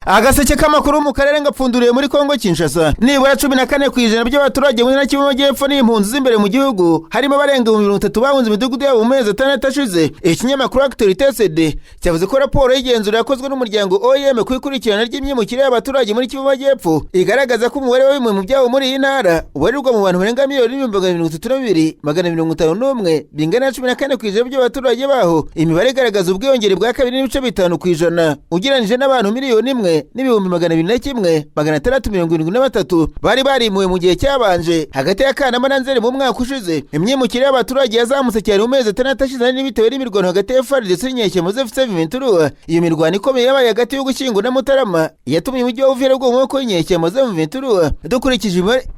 Agaseke k'amakuru mu karere ngapfunduriye muri Kongo Kinshasa. Nibura 14% by'abaturage mu ntara Kivu y'Amajyepfo n'impunzi z'imbere mu gihugu, harimo abarenga 30,000 bahunze imidugudu yabo mu mezi 6 ashize. Ikinyamakuru Actualité CD cyavuze ko raporo y'igenzura yakozwe n'umuryango OIM ku ikurikirana ry'imyimukire y'abaturage muri Kivu y'Amajyepfo igaragaza ko umubare wa bimwe mu byabo muri iyi ntara ubarirwa mu bantu barenga 1,032,251, bingana na 14% by'abaturage baho. Imibare igaragaza ubwiyongere bwa 2.5% ugereranyije n'abantu 1,201,673 bari barimuwe mu gihe cyabanje hagati ya Kanama na Nzeri mu mwaka ushize. Imyimukire y'abaturage yazamutse cyane mu mezi 6 ashize, ahanini bitewe n'imirwano hagati ya FARDC n'inyeshyamba za AFC M23. Iyo mirwano ikomeye yabaye hagati y'Ugushyingo na Mutarama yatumye umujyi wa Uvira ugwa mu maboko y'inyeshyamba za M23.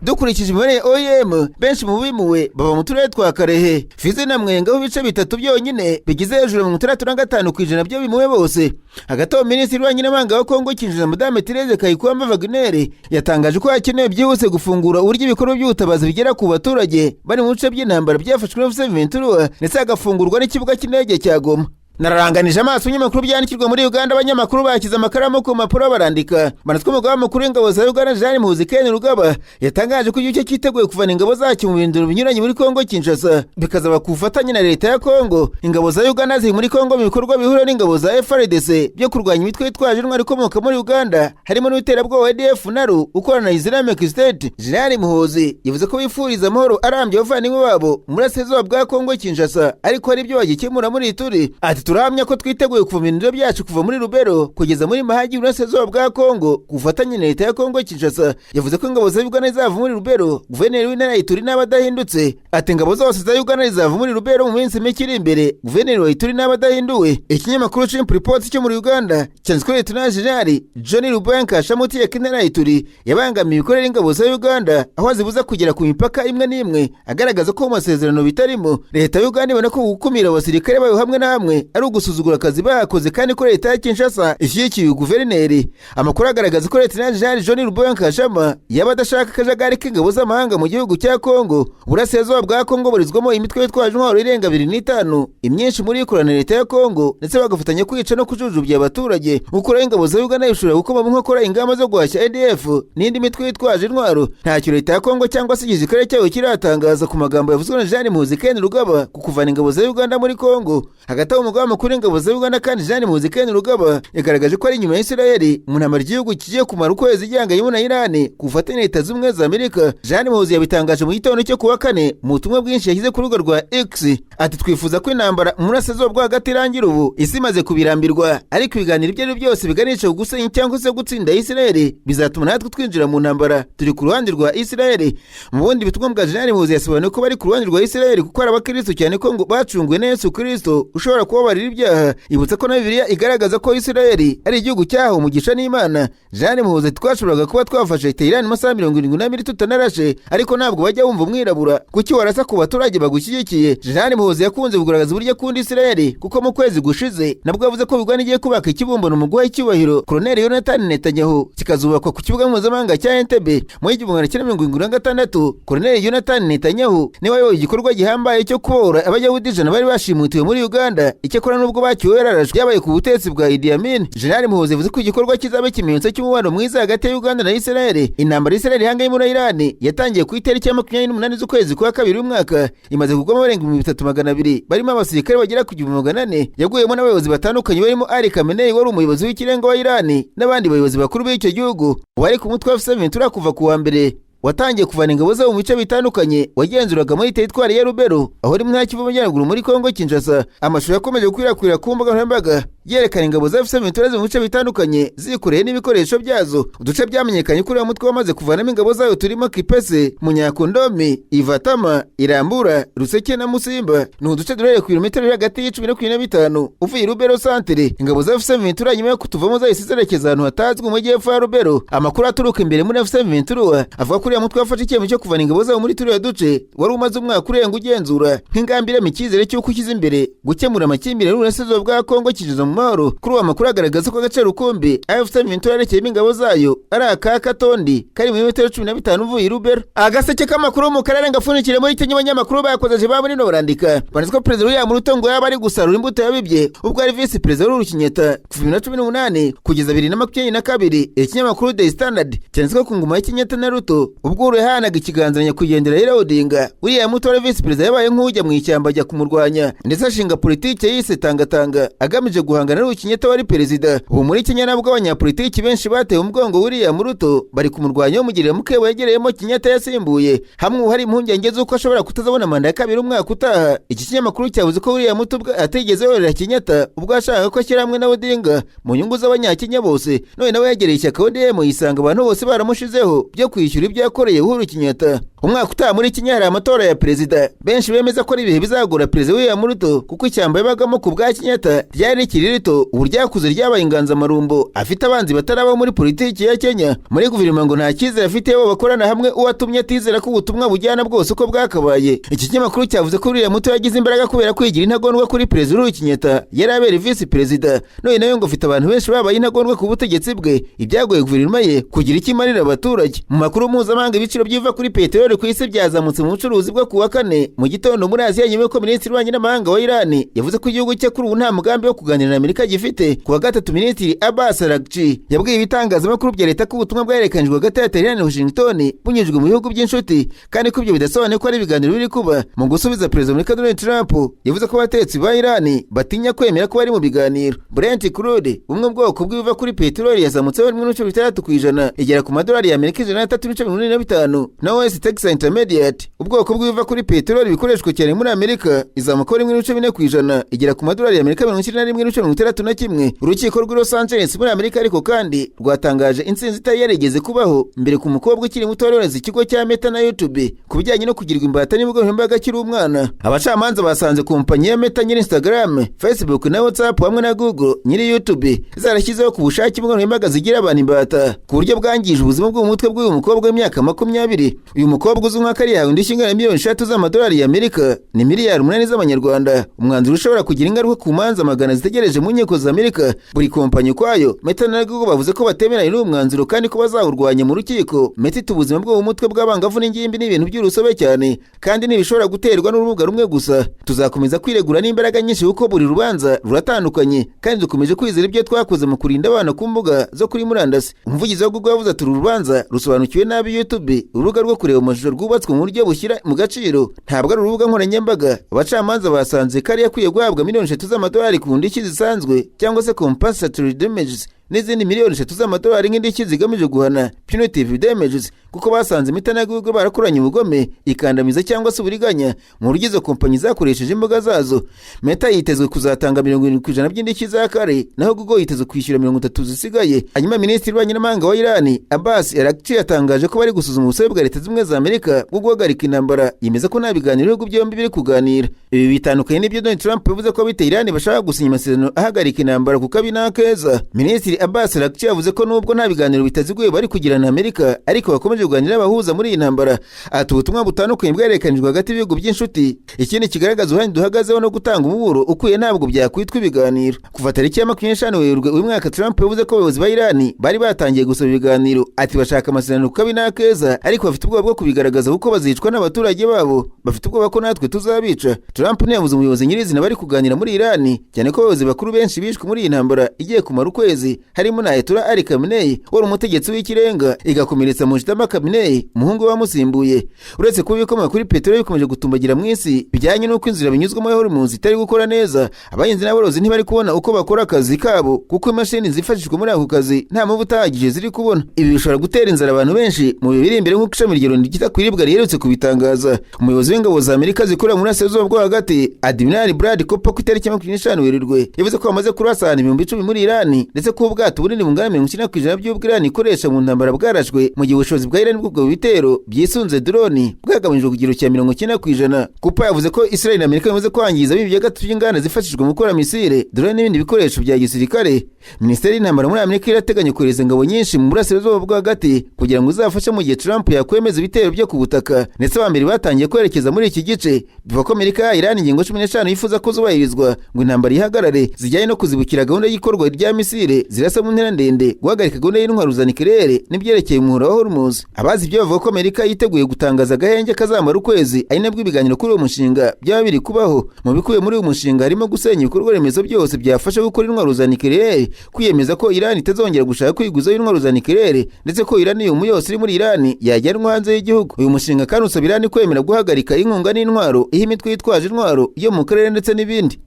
Dukurikije imibare ya OIM, benshi mu bimuwe baba mu turere twa Kalehe, Fizi na Mwenga, aho ibice bitatu byonyine bigize hejuru 65% byo bimuwe bose. Hagati aho, Minisitiri w'Ububanyi n'Amahanga wa Kongo Kinshasa, Madame Therese Kayikwamba Wagner, yatangaje ko hakenewe byihuse gufungura uburyo ibikorwa by'ubutabazi bigera ku baturage bari mu bice by'intambara byafashwe na AFC M23, ndetse hagafungurwa n'ikibuga cy'indege cya Goma. Nararanganije amaso ibinyamakuru byandikirwa muri Uganda. Abanyamakuru bashyize amakaramu ku mpapuro barandika, banatwa umugaba mukuru w'ingabo za Uganda, Jenerali Muhoozi Kainerugaba, yatangaje ko igihugu cye cyiteguye kuvana ingabo zacyo mu birindiro binyuranye muri Kongo Kinshasa, bikazaba ku bufatanye na leta ya Kongo. Ingabo za Uganda ziri muri Kongo mu bikorwa bihurira n'ingabo za FARDC byo kurwanya imitwe yitwaje intwaro ikomoka muri Uganda, harimo n'uw'iterabwoba ADF NALU ukorana na Islamic State. Jenerali Muhoozi yavuze ko bifuriza amahoro arambye abavandimwe babo mu burasirazuba bwa Kongo Kinshasa, ariko hari ibyo bagikemura muri Ituri. Ati: "Turahamya ko twiteguye kuva mu birindiro byacu kuva muri Lubero kugeza muri Mahagi, iburasirazuba bwa Kongo, ku bufatanye na leta ya Kongo Kinshasa." Yavuze ko ingabo za Uganda zizava muri Lubero guverineri w'intara ya Ituri n'aba adahindutse. Ati: "Ingabo zose za Uganda zizava muri Lubero mu minsi mike iri imbere, guverineri wa Ituri n'aba adahinduwe." Ikinyamakuru Chimp Report cyo muri Uganda cyanditswe ko Leta Jenerali John Luboya Nkashama, utegeka intara ya Ituri, yabangamiye imikorere y'ingabo za Uganda, aho azibuza kugera ku mipaka imwe n'imwe, agaragaza ko mu masezerano bitarimo. Leta ya Uganda ibona ko gukumira abasirikare bayo hamwe na hamwe ari ugusuzugura akazi bakoze, kandi ko leta ya Kinshasa ishyigikiye uyu guverineri. Amakuru agaragaza ko Leta Jenerali John Luboya Nkashama yaba adashaka akajagari k'ingabo z'amahanga mu gihugu cya Kongo. Uburasirazuba bwa Kongo burizwamo imitwe yitwaje intwaro irenga 25, imyinshi muri yo ikorana na leta ya Kongo, ndetse bagafatanya kwica no kujujubya abaturage. Gukuraho ingabo za Uganda bishobora gukoma mu nkokora ingamba zo guhashya ADF n'indi mitwe yitwaje intwaro. Ntacyo leta ya Kongo cyangwa se igisirikare cyayo kiratangaza ku magambo yavuzwe na Jean Muhoozi Kainerugaba ku kuvana ingabo za Uganda muri Kongo. Hagati aho, umugaba mukuru w'ingabo za Uganda kandi, Jean Muhoozi Kainerugaba, yagaragaje ko ari inyuma ya Isirayeli mu ntambara igihugu kigiye kumara ukwezi gihanganyemo na Irani ku bufatanye na Leta Zunze Ubumwe za Amerika. Jean Muhoozi yabitangaje mu gitondo cyo kuwa kane mu butumwa bwinshi yashyize ku rubuga rwa X. Ati: "Twifuza ko intambara mu burasirazuba bwo hagati irangira ubu, isi imaze kubirambirwa, ariko ibiganiro ibyo ari byo byose biganisha ku gusenya cyangwa se gutsinda Isirayeli bizatuma natwe twinjira mu ntambara. Turi ku ruhande rwa Isirayeli." Mu bundi butumwa bwa Jean Muhoozi, yasobanuye ko bari ku ruhande rwa Isirayeli kuko ari abakristo, cyane ko ngo bacunguwe na Yesu Kristo ushobora kubabarira ibyaha. Ibutsa ko na Bibiliya igaragaza ko Isirayeli ari igihugu cyahawe umugisha n'Imana. Jean Muhoozi ati: "Twashoboraga kuba twafashe Teherani mu masaha 72 tutanarashe, ariko ntabwo bajya bumva umwirabura. Kuki warasa ku baturage bagushyigikiye?" Jean Muhoozi yakunze kugaragaza uburyo akunda Isirayeli, kuko mu kwezi gushize nabwo yavuze ko Uganda igiye kubaka ikibumbano mu guha icyubahiro Koloneli Yonatani Netanyahu, kikazubakwa ku kibuga mpuzamahanga cya Entebbe. Mu 1976, Koloneli Yonatani Netanyahu niwe wayoboye igikorwa gihambaye cyo kubohora Abayahudi 100 bari bashimutiwe muri Uganda. Icyakora nubwo bacyuwe yararashwe, byabaye ku butegetsi bwa Idi Amin. Jenerali Muhoozi yavuze ko igikorwa kizaba ikimenyetso cy'umubano mwiza hagati ya Uganda na Isirayeli. Intambara Isirayeli ihanganye muri Irani yatangiye ku itariki ya 28 z'ukwezi kwa kabiri w'umwaka, imaze kugwamo abarenga 3200, barimo abasirikare bagera ku 1400, yaguyemo n'abayobozi batandukanye barimo Ali Khamenei wari umuyobozi w'ikirenga wa Irani n'abandi bayobozi bakuru b'icyo gihugu. Wari ku mutwe wa M23 kuva ku wa mbere watangiye kuvana ingabo zabo mu bice bitandukanye wagenzuraga muri teritwari ya Lubero, aho uri mu ntara Kivu Amajyaruguru muri Kongo Kinshasa. Amashusho yakomeje gukwirakwira ku mbuga nkoranyambaga yerekana ingabo za M23 mu bice bitandukanye zikoreye n'ibikoresho byazo. Uduce byamenyekanye kuri uwo mutwe wamaze kuvanamo ingabo zayo turimo Kipese, Munyakondomi, Ivatama, Irambura, Ruseke na Musimba. Ni uduce duherereye ku birometero biri hagati y'icumi na 25 uvuye i Lubero santere. Ingabo za M23 nyuma yo kutuvamo zahise zerekeza ahantu hatazwi mu majyepfo ya Lubero. Amakuru aturuka imbere muri M23 avuga ko uriya mutwe wafashe icyemezo cyo kuvana ingabo zabo muri turiya duce wari umaze umwaka urenga ugenzura, nk'ingamba irema icyizere cy'uko ushyize imbere gukemura amakimbirane n'uburasirazuba bwa Kongo kinjiza mu mahoro. Kuri uwo amakuru agaragaza ko agace rukumbi AFC M23 yerekeyemo ingabo zayo ari aka Katondi kari muri metero 15 uvuye i Rubero. Agaseke k'amakuru mu karere ngafunikire muri Kenya, abanyamakuru bakozeje ba muri barandika banditse ko Perezida William Ruto ngo yaba ari gusarura imbuto yabibye ubwo ari visi perezida Uhuru Kenyatta kuva 2018 kugeza 2022. Ikinyamakuru The Standard cyanditse ko ku ngoma ya Kenyatta na Ruto, ubwo Uhuru yahanaga ikiganza nyakwigendera Raila Odinga, William Ruto wari visi perezida yabaye nk'ujya mu ishyamba ajya kumurwanya, ndetse ashinga politike yise tangatanga agamije guhangana n'Uhuru Kenyatta wari perezida. Ubu muri Kenya nabwo abanyapolitiki benshi batewe umugongo William Ruto, bari kumurwanya bamugirira mukeba yegereyemo Kenyatta yasimbuye, hamwe ubu hari impungenge z'uko ashobora kutazabona manda ya kabiri umwaka utaha. Iki kinyamakuru cyavuze ko William Ruto ubwo atigeze yorera Kenyatta ubwo yashakaga ko ashyira hamwe na Odinga mu nyungu z'Abanyakenya bose, none nawe yegereye ishyaka ODM yisanga abantu bose baramushizeho byo kwishyura ibyo yakoreye Uhuru Kenyatta. Umwaka utaha muri Kenya hari amatora ya perezida. Benshi bemeza ko ari ibihe bizagora Perezida William Ruto, kuko ishyamba yabagamo ku bwa Kenyatta ryari rikiri rito, ubu ryakuze ryabaye inganzamarumbo. Afite abanzi batarabaho muri politiki ya Kenya. Muri guverinoma ngo nta cyizere afite bo bakorana hamwe, uwatumye atizera ko ubutumwa bujyana bwose uko bwakabaye. Iki kinyamakuru cyavuze ko William Ruto yagize imbaraga kubera kwigira intagondwa kuri Perezida Uhuru Kenyatta yari abereye visi perezida, none nawe ngo afite abantu benshi babaye intagondwa ku butegetsi bwe, ibyagoye guverinoma ye kugira icyo imarira abaturage. Mu makuru mpuzamahanga, ibiciro by'iva kuri peteroli ku isi byazamutse mu bucuruzi bwo kuwa kane mu gitondo muri Aziya, nyuma y'uko minisitiri w'ububanyi n'amahanga wa Irani yavuze ko igihugu cye kuri ubu nta mugambi wo kuganira na Amerika gifite. Ku wa gatatu, Minisitiri Abbas Araghchi yabwiye ibitangazamakuru bya leta ko ubutumwa bwahererekanyijwe hagati ya Tehran na Washington bunyujijwe mu bihugu by'inshuti, kandi ko ibyo bidasobanuye ko ari ibiganiro biri kuba. Mu gusubiza, Perezida Amerika Donald Trump yavuze ko abategetsi ba Irani batinya kwemera ko bari mu biganiro. Brent crude, bumwe mu bwoko bw'ibiva kuri peteroli, yazamutseho 1.6% igera ku madolari y'Amerika 103.45. Na West Texas Intermediate, ubwoko bw'ibiva kuri peteroli bikoreshwa cyane muri Amerika, izamukaho 1.4% igera ku madolari y'Amerika 91.61. Urukiko rw'i Los Angeles muri Amerika ariko kandi rwatangaje intsinzi itari yarigeze kubaho mbere ku mukobwa ukiri muto wari ikigo cya Meta na YouTube ku bijyanye no kugirwa imbata n'imbuga nkoranyambaga akiri umwana. Abacamanza basanze kompanyi ya Meta nyiri Instagram, Facebook na WhatsApp hamwe na Google nyiri YouTube zarashyizeho ku bushake imbuga nkoranyambaga zigira abantu imbata ku buryo bwangije ubuzima bwo mu mutwe bw'uyu mukobwa w'imyaka 20. Uyu mukobwa uzwi nka Kari yahawe indishyi ingana na miliyoni 3 z'amadolari y'Amerika, ni miliyari 8 z'amanyarwanda, umwanzuro ushobora kugira ingaruka ku manza magana zitegereje mu nkiko za Amerika, buri kompanyi ukwayo. Meta na Google bavuze ko batemeranya n'uyu mwanzuro kandi ko bazawurwanya mu rukiko. Meta iti ubuzima bwo mu mutwe bw'abangavu n'ingimbi ni ibintu by'urusobe cyane kandi ntibishobora guterwa n'urubuga rumwe gusa. Tuzakomeza kwiregura n'imbaraga nyinshi kuko buri rubanza ruratandukanye, kandi dukomeje kwizera ibyo twakoze mu kurinda abana ku mbuga zo kuri murandasi. Umuvugizi wa Google yavuze ati uru rubanza rusobanukiwe nabi YouTube, urubuga rwo kureba amashusho rwubatswe mu buryo bushyira mu gaciro, ntabwo ari urubuga nkoranyambaga. Abacamanza basanze kari akwiye guhabwa miliyoni 3 z'amadolari ku ndishyi zisanzwe cyangwa se compensatory damages, n'izindi miliyoni 3 z'amadolari nk'indishyi zigamije guhana, punitive damages, kuko basanze Meta na Google barakoranye ubugome, ikandamiza cyangwa se uburiganya mu buryo izo kompanyi zakoresheje imbuga zazo. Meta yitezwe kuzatanga 70% by'indishyi za Kare, naho Google yitezwe kwishyura 30 zisigaye. Hanyuma minisitiri w'ububanyi n'amahanga wa Irani Abbas Araghchi yatangaje ko bari gusuzuma ubusabe bwa Leta Zimwe za Amerika bwo guhagarika intambara, yemeza ko nta biganiro ibihugu byombi biri kuganira. Ibi bitandukanye n'ibyo Donald Trump yavuze ko biteye Irani bashaka gusinya amasezerano ahagarika intambara ku kabi n'akeza. Minisitiri Abbas Araghchi yavuze ko nubwo nta biganiro bitaziguye bari kugirana na Amerika, ariko bakomeje kuganira n'abahuza muri iyi ntambara. Ati ubutumwa butandukanye bwerekanijwe hagati y'ibihugu by'inshuti, ikindi kigaragaza uruhande duhagazeho no gutanga umuburo ukwiye, ntabwo byakwitwa ibiganiro. Kuva tariki ya 25 Werurwe uyu mwaka, Trump yavuze ko abayobozi ba Irani bari batangiye gusaba ibiganiro. Ati bashaka amasezerano ku kabi n'akeza, ariko bafite ubwoba bwo kubigaragaza kuko bazicwa n'abaturage babo, bafite ubwoba ko natwe tuzabica. Trump ntiyavuze umuyobozi nyirizina bari kuganira muri Irani, cyane ko abayobozi bakuru benshi bishwe muri iyi ntambara igiye kumara ukwezi, harimo na Ayatollah Ali Khamenei wari umutegetsi w'ikirenga, igakomeretsa Mojtaba Khamenei, umuhungu we wamusimbuye. Uretse kuba ibikomoka kuri peteroli bikomeje gutumbagira mu isi bijyanye n'uko inzira binyuzwamo ya Hormuz itari gukora neza, abahinzi n'aborozi ntibari kubona uko bakora akazi kabo kuko imashini zifashishwa muri ako kazi nta mavuta ahagije ziri kubona. Ibi bishobora gutera inzara abantu benshi mu bihe biri imbere, nk'uko ishami rya Loni ryita ku iribwa riherutse kubitangaza. Umuyobozi w'ingabo za Amerika zikorera mu burasirazuba bwo hagati, Admiral Brad Cooper, ku itariki ya 25 Werurwe yavuze ko bamaze kurasa ahantu 10,000 muri Irani, ndetse ko ubwato ubwato bunini bungana 90% by'ubwo Iran ikoresha mu ntambara bwarashwe, mu gihe ubushobozi bwa Iran bw'ubwo bitero byisunze drone bwagabanyijwe ku kigero cya 90%. Cooper yavuze ko Israel na Amerika bimaze kwangiza 2/3 by'inganda zifashishwa mu gukora misile, drone n'ibindi bikoresho bya gisirikare. Minisiteri y'Intambara muri Amerika irateganya kohereza ingabo nyinshi mu burasirazuba bwo hagati kugira ngo izafashe mu gihe Trump yakwemeza ibitero byo ku butaka, ndetse abambere batangiye kwerekeza muri iki gice. Bivuga ko Amerika yahaye Iran ingingo 15 yifuza ko zubahirizwa ngo intambara ihagarare, zijyanye no kuzibukira gahunda y'ikorwa rya misile zirasa mu ntera ndende, guhagarika gahunda y'intwaro za nucléaire n'ibyerekeye umuhora wa Hormuz. Abazi ibyo bavuga ko Amerika yiteguye gutangaza agahenge kazamara ukwezi, ari nabwo ibiganiro kuri uwo mushinga byaba biri kubaho. Mu bikubiye muri uyu mushinga harimo gusenya ibikorwa remezo byose byafasha gukora intwaro za nucléaire, kwiyemeza ko Iran itazongera gushaka kwiguzaho intwaro za nucléaire, ndetse ko uranium yose iri muri Iran yajyanwa hanze y'igihugu. Uyu mushinga kandi usaba Iran kwemera guhagarika inkunga n'intwaro iha imitwe yitwaje intwaro yo mu karere, ndetse n'ibindi.